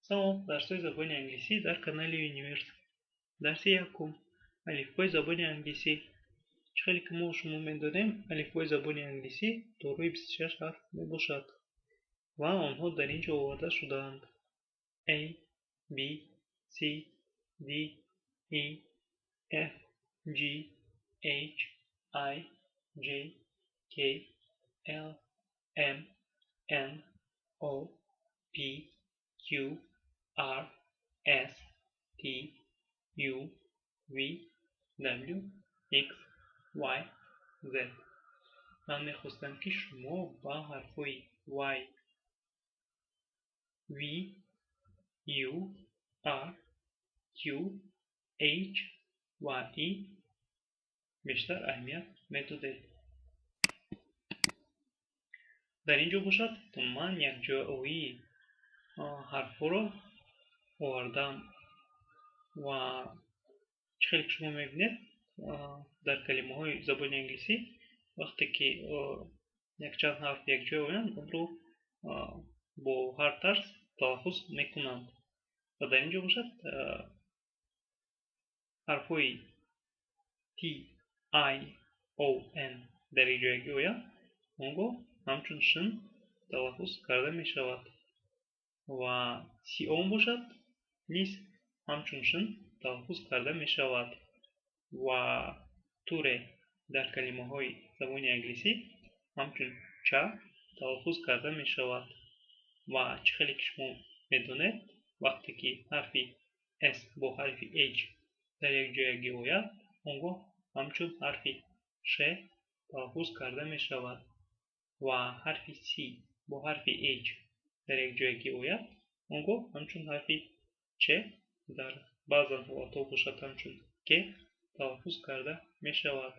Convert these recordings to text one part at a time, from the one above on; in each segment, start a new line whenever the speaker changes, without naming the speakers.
Салом, дарсҳои забони англисӣ дар канали Юниверс. Дарси якум. Алифбои забони англисӣ. Чӣ хеле ки мо шумо медонем, алифбои забони англисӣ дорои 26 ҳарф мебошад ва онҳо дар ин ҷо оварда шудаанд: A, B, C, D, E, F, G, H, I, J, K, L, M, N, O, P, Q, R, S, T, U, V, W, X, Y, Z. Ман мехостам, ки шумо ба ҳарфҳои Y, V, U, R, Q, H ва E бештар аҳамият медодед. Дар ин ҷо бошад, ман якҷояоии ҳарфҳоро овардам ва чӣ хеле ки шумо мебинед, дар калимаҳои забони англисӣ вақте ки якчанд ҳарф якҷоя оянд, онро бо ҳар тарз талаффуз мекунанд. Ва дар ин ҷо бошад, ҳарфҳои T, I, O, N дар якҷоягӣ оянд, он гоҳ ҳамчун шин талаффуз карда мешавад ва CO бошад, низ ҳамчун шин талаффуз карда мешавад ва туре дар калимаҳои забони англисӣ ҳамчун ча талаффуз карда мешавад. Ва чӣ хеле ки шумо медонед, вақте ки ҳарфи S бо ҳарфи H дар якҷоягӣ ояд, он гоҳ ҳамчун ҳарфи Ш талаффуз карда мешавад ва ҳарфи C бо ҳарфи H дар якҷоягӣ ояд, он гоҳ ҳамчун ҳарфи Ч, дар баъзан ҳолатҳо бошад, ҳамчун К талаффуз карда мешавад.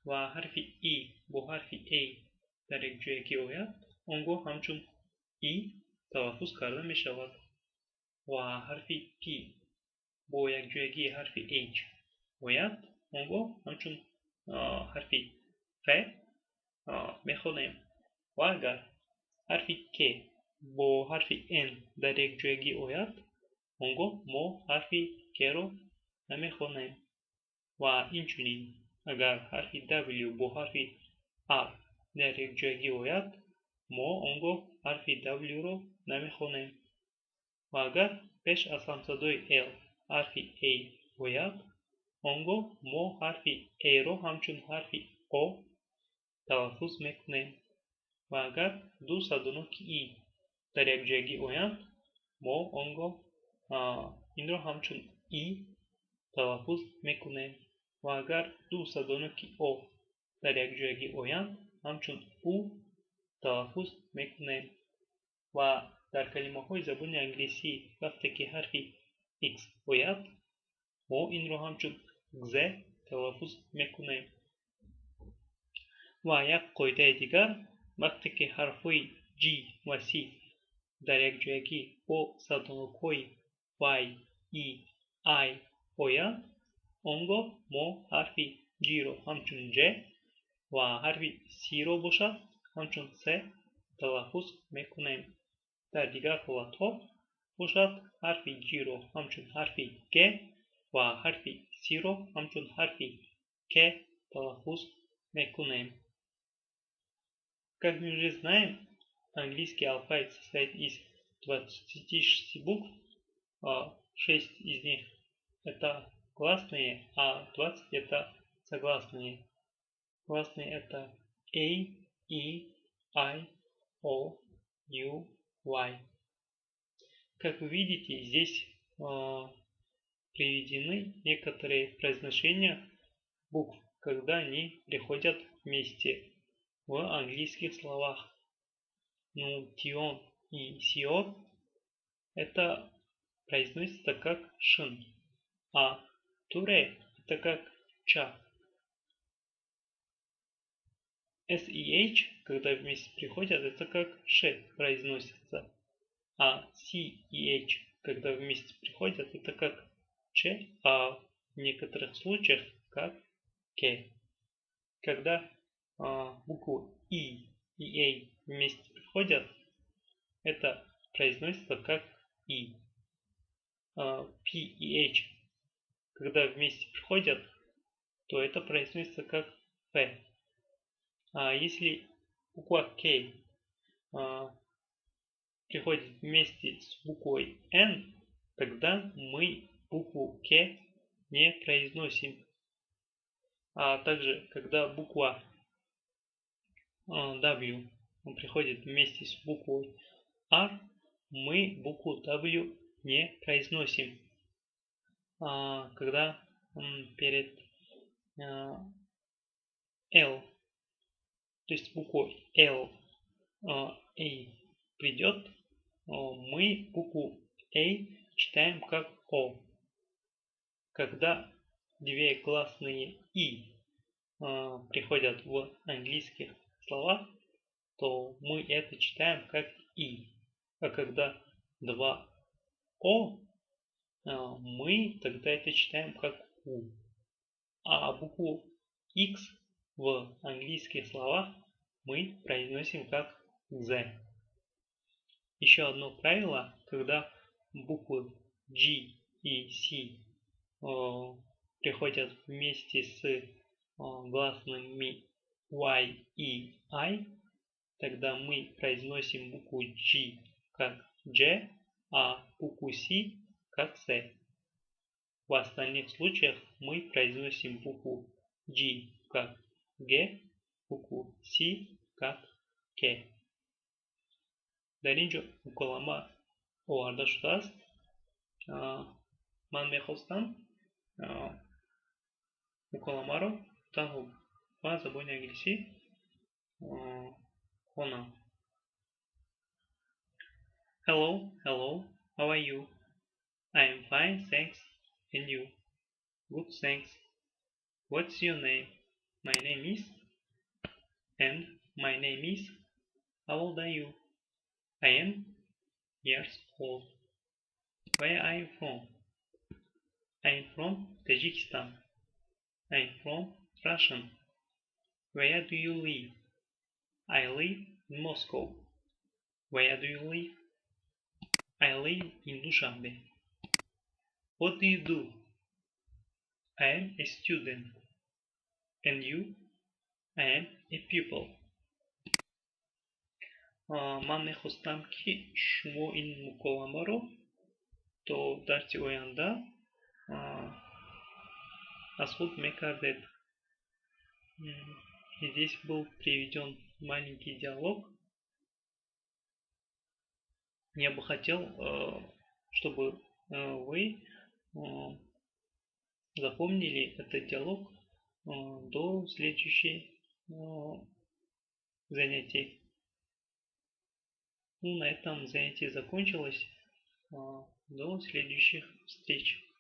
Ва ҳарфи И бо ҳарфи A дар якҷоягӣ ояд, он гоҳ ҳамчун И талаффуз карда мешавад. Ва ҳарфи P бо якҷоягии ҳарфи H ояд, он гоҳ ҳамчун ҳарфи Ф мехонем. Ва агар ҳарфи К бо ҳарфи N дар якҷоягӣ ояд, он гоҳ мо ҳарфи К-ро намехонем. Ва инчунин агар ҳарфи W бо ҳарфи R дар якҷоягӣ ояд, мо он гоҳ ҳарфи W-ро намехонем. Ва агар пеш аз ҳамсадои L ҳарфи A ояд, он гоҳ мо ҳарфи A-ро ҳамчун ҳарфи О талаффуз мекунем. Ва агар ду садоноки И дар якҷоягӣ оянд, мо он гоҳ инро ҳамчун И талаффуз мекунем. Ва агар ду садоноки О дар якҷоягӣ оянд, ҳамчун У талаффуз мекунем. Ва дар калимаҳои забони англисӣ вақте ки ҳарфи X ояд, мо инро ҳамчун Гз талаффуз мекунем. Ва як қоидаи дигар, вақте ки ҳарфҳои G ва C дар якҷоягӣ бо садонокҳои Y, E, I оянд, он гоҳ мо ҳарфи G-ро ҳамчун J ва ҳарфи C-ро бошад, ҳамчун С талаффуз мекунем. Дар дигар ҳолатҳо бошад, ҳарфи G-ро ҳамчун ҳарфи Г ва ҳарфи C-ро ҳамчун ҳарфи К талаффуз мекунем. Как мы уже знаем, английский алфавит состоит из 26 букв, 6 из них это гласные, а 20 это согласные. Гласные это A, E, I, O, U, Y. Как вы видите, здесь приведены некоторые произношения букв, когда они приходят вместе в английских словах. Ну, тион и сион это произносится как шин, а туре это как ча. S и H, когда вместе приходят, это как ш произносится, а C и H, когда вместе приходят, это как ч, а в некоторых случаях как к. Когда букву И и A вместе приходят, это произносится как И. P и H, когда вместе приходят, то это произносится как П. А если буква K приходит вместе с буквой N, тогда мы букву К не произносим. А также, когда буква W приходит вместе с буквой R, мы букву W не произносим. А когда перед L, то есть буквой L, A придет, мы букву A читаем как О. Когда две гласные И приходят в английских словах, то мы это читаем как И. А когда два О, мы тогда это читаем как У. А букву X в английских словах мы произносим как З. Еще одно правило: когда буквы G и C приходят вместе с гласными Y и I, тогда мы произносим букву G как G, а букву C как S. В остальных случаях мы произносим букву G как Г, букву C как К. Дар ин ҷо муколама оварда шудааст. Ман мехостам муколамаро танҳо ба забони англисӣ хонам. Hello, hello, how are you? I am fine, thanks. And you? Good, thanks. What's your name? My name is. And my name is. How old are you? I am years old. Where are you from? I am from Tajikistan. I am from Russian. Where do you live? I live in Moscow. Where do you live? I live in Dushanbe. What do you do? I am a student. And you? I am a pupil. Ман мехостам, ки шумо ин муколамаро то дарси оянда аз худ мекардед. Здесь был приведен маленький диалог. Я бы хотел, чтобы вы запомнили этот диалог до следующей занятий. Ну, на этом занятие закончилось. До следующих встреч.